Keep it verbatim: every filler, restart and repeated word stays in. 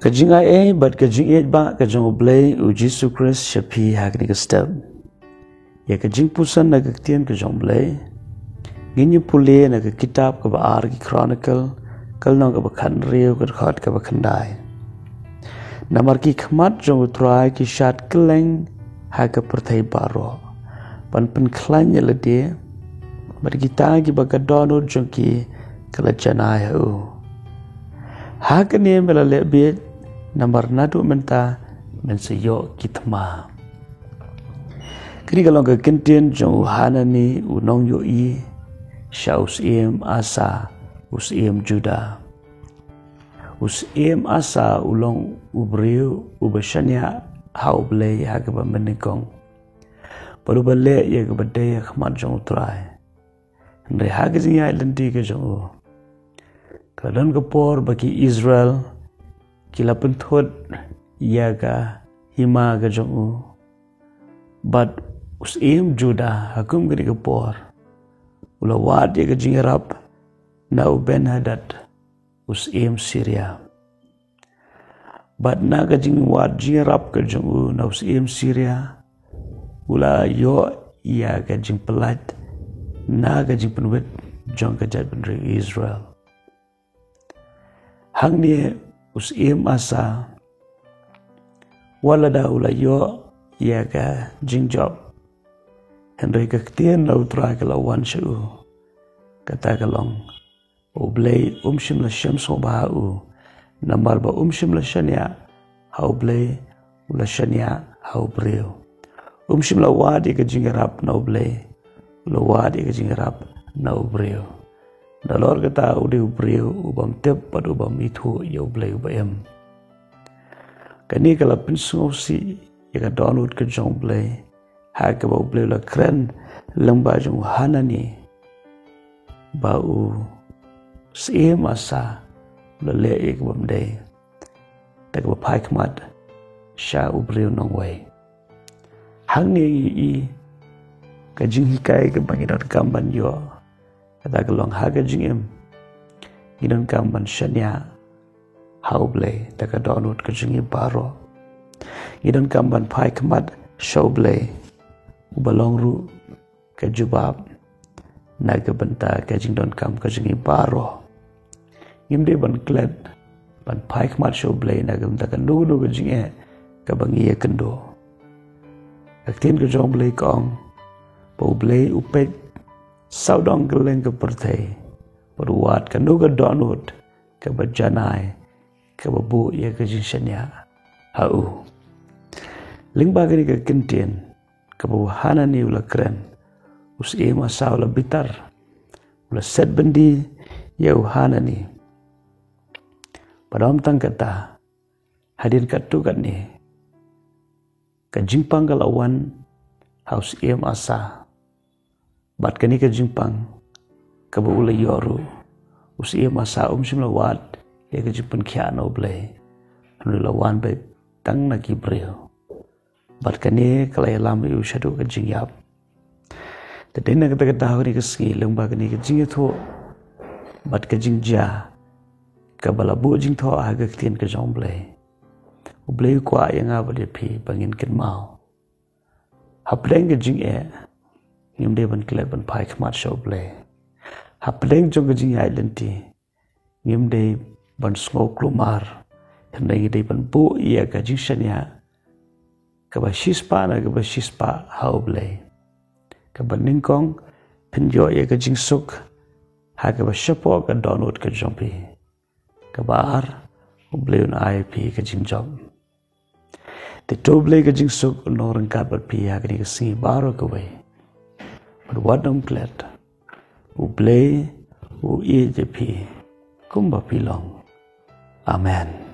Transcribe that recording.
Ka jingai ei bad ka jingïeit ba ka jong U Blei U Jisu Khrist sha phi ha kane ka step. Ïa ka jingpuson na ka ktien ka jong U Blei ngin ïa pule na ka kitab kaba ar ki Chronicle, ka lynnong kaba khathynriew, ka dkhot kaba khyndai. Namar ki khmat jong U Trai ki shad kylleng ha ka pyrthei baroh ban pynkhlaiñ ïa lade, bad kita kiba ka dohnud jong ki ka la janai ha u. Ha kane me la leh bieit, namar naduh mynta men sa ïoh ki thma. Kane ka long ka ktien jong u Hanani u nongïohi sha u Syiem Asa, u Syiem Judah. U Syiem Asa u long u briew uba shaniah ha U Blei ha kaba mynnyngkong, bad uba leh ïa kaba dei ha khmat jong U Trai. Hynrei ha ka jingïaid lynti ka jong u, ka la don ka por ba ki Israel ki la pynthut ïa ka hima ka jong u. Bad u Syiem Judah ha kum kane ka por u la wad ïa ka jingïarap na u Benhadad, u Syiem Syria. Bad na ka jingwad jingïarap ka jong u na u Syiem Syria, u la ïoh ïa ka jingpyllait na ka jingpynwit jong ka jaitbynriew Israel. Hangne u Syiem Asa, wat lada u la ïoh ïa ka jingjop, hynrei ka ktien na U Trai ka la wan sha u. Kata ka long, U Blei um shym la shem sngewbha ha u, namar ba um shym la shaniah ha U Blei, u la shaniah ha u briew. Um shym la wad ïa ka jingïarap na U Blei, u la wad ïa ka jingïarap na u briew. Nalor kata u dei u briew u bym tip bad u bym ithuh ïa U Blei u ba im. Kane ka la pynsngewsih ïa ka dohnud ka jong U Blei, ha kaba U Blei u la kren lyngba jong u Hanani ba u Syiem Asa u la leh ïa ka bym dei, da kaba phai khmat sha u briew nongwei. Hangne ngi i ka jinghikai kaba ngi donkam ban ïoh, kata ka long ha ka jingim ngi donkam ban shaniah ha U Blei da ka dohnud ka jong ngi baroh. Ngi donkam ban phai khmat sha U Blei, u ba long ruh ka jubab na ka bynta ka jingdonkam ka jong ngi baroh. Ngim dei ban klet ban phai khmat sha U Blei na ka bynta kano kano ka jingeh kaba ngi ïakynduh. Ka ktien ka jong U Blei ka ong ba U Blei u peit sawdong kylleng ka pyrthei, bad u wad kano ka dohnud kaba janai, kaba buh ïa ka jingshaniah ha u. Lyngba kane ka ktien kaba u Hanani u la kren, u Syiem Asa u la bitar, u la set byndi ïa u Hanani. Bad ym tang kata, hadien katto katne ka jingpang ka la wan ha u Syiem Asa. Bad kane ka jingpang kaba u la ïoh ruh, u Syiem Asa um shym la wad ïa ka jingpynkhiah na U Blei, hynrei u la wan beit tang na ki briew. Bad kane ka la ïalam ïa u shaduh ka jingïap. Te dei na kata ka daw kane ka sngi, lyngba kane ka jingïathuh bad ka jingjia kaba la buh jingthoh ha ka ktien ka jong U Blei, U Blei u kwah ïa nga bad ïa phi ba ngin kynmaw. Hapdeng ka jingeh, ngim dei ban klet ban phai khmat sha U Blei. Hapdeng jong ka jingïaid lynti, ngim dei ban sngew kulmar, hynrei ngi dei ban buh ïa ka jingshaniah kaba shispah na kaba shispah ha U Blei. Kaba nyngkong, phin ïoh ïa ka jingsuk ha kaba shapoh ka dohnud ka jong phi. Kaba ar, U Blei un ai phi ka jingjop. Te to U Blei ka jingsuk un long ryngkat bad phi ha kane ka sngi baroh kawei. Bad wat nym klet, U Blei u ïeit ïa phi kumba phi long. Amen.